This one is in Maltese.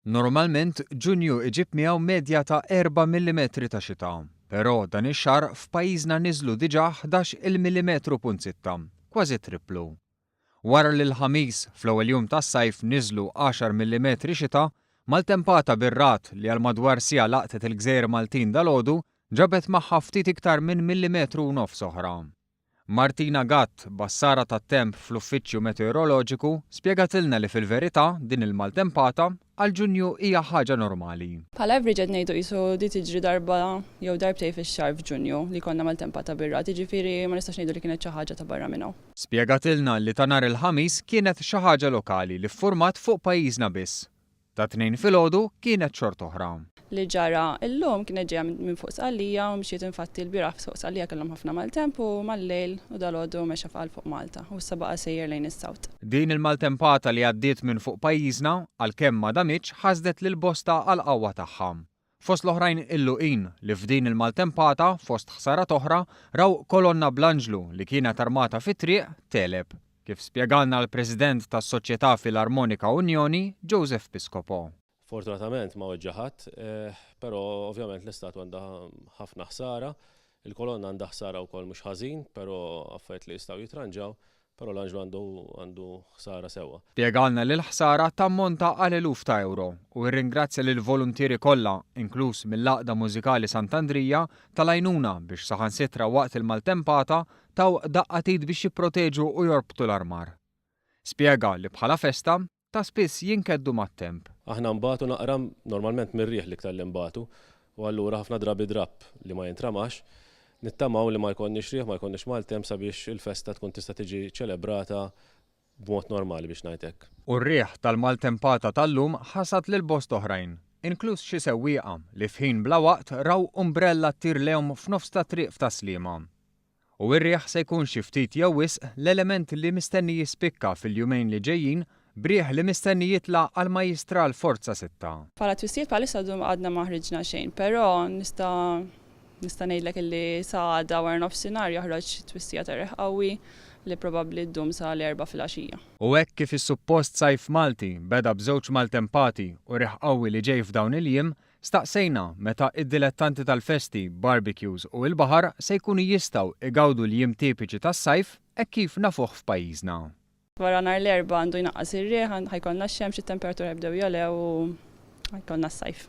Normalment, Ġunju iġib miegħu medja ta' erba' millimetri ta' xita. Però dan ix-xahar f'pajjiżna niżlu diġà 11-il millimetru punt sitta, kważi t-tripplu. Wara li l-Ħamis, fl-ewwel jum tas-sajf niżlu għaxar millimetri xita, maltempata bir-ragħad li għal madwar siegħa laqtet il-gżejjer Maltin dalgħodu ġabet magħha ftit iktar minn millimetru u nofs oħra. Martina Gatt, bassara tat-temp fl-Uffiċċju Meteoroloġiku, spjegatilna li fil-verità din il-maltempata, għal Ġunju hija ħaġa normali. Bħala average qed ngħidu qisu di tiġri darba jew darbtejn fix-xahar f'Ġunju li jkollna maltempata bir-ragħad, jiġifieri ma nistax ngħidu li kienet xi ħaġa ta' barra minn hawn. Spjegatilna li ta' nhar il-Ħamis kienet xi ħaġa lokali li ffurmat fuq pajjiżna biss. Tat-Tnejn filgħodu kienet xort'oħra. Li ġara llum kienet ġejja minn fuq Sqallija u mxiet infatti lbieraħ fuq Sqallija kellhom ħafna maltemp u mal-lejl u dalgħodu mexa għal fuq Malta u issa baqa' sejjer lejn is-south. Din il-maltempata li għaddiet minn fuq pajjiżna, għalkemm ma damitx, ħasdet lil bosta għall-qawwa tagħha. Fost l-oħrajn il-Luqin, li f'din il-maltempata, fost ħsarat oħra, raw kolonna bl-anġlu li kienet armata fit-triq tegħleb, kif spjegalna l-President tas-Soċjetà Filarmonika Unjoni, Joseph Piscopo. Fortunatament ma weġġa' ħadd, però ovvjament l-istatwa għandha ħafna ħsara. Il-kolonna għandha ħsara wkoll mhux ħażin, però affarijiet li jistgħu jitranġaw. Però l-anġlu għandu għandu ħsara sewwa. Spjegalna li l-ħsara tammonta għal eluf ta' ewro u rringrazzja lill-voluntieri kollha, inkluż mill-Għaqda Mużikali Sant'Andrija, tal-għajnuna biex saħansitra waqt il-maltempata taw daqqa t'id biex jipproteġu u jorbtu l-armar. Spjega li bħala festa, ta' spiss jinkeddu mat-temp. Aħna nbatu naqra normalment mir-riħ l-iktar li nbatu u allura ħafna drabi drapp li ma jintramax. Nittamaw li ma jkollniex riħ, ma jkollniex maltemp sabiex il-festa tkun tista' tiġi ċelebrata b'mod normali biex ngħid hekk. U r-riħ tal-maltempata tal-lum ħasad lil bosta oħrajn, inkluż xi sewwieqa li f'ħin bla waqt raw umbrella ttir lejhom f'nofs ta' triq f'Tas-Sliema. U r-riħ se jkun xi ftit jew wisq l-element li mistenni jispikka fil-jumejn li ġejjin b'riħ li mistenni jitla' għal Majjistral forza sitta. Bħala twissijiet bħalissa għadu għadna ma ħriġna xejn, però nista' nista' ngħidlek illi sa għada wara nofsinhar joħroġ twissija ta' riħ qawwi li probabbli ddum sa l-Erbgħa filgħaxija. U hekk kif is-suppost sajf Malti beda b'żewġ maltempati u riħ qawwi li ġej f'dawn il-jiem, Staqsejna meta id-dilettanti tal-festi, barbecues u il-baħar se jkunu jistgħu igawdu l-jiem tipiċi tas-sajf hekk kif nafuh f'pajjiżna. Wara nhar l-Erbgħa għandu jnaqqas ir-riħ, ħa jkollna x-xemx, it-temperaturi ħa jibdew jogħlew u ħa jkollna s-sajf.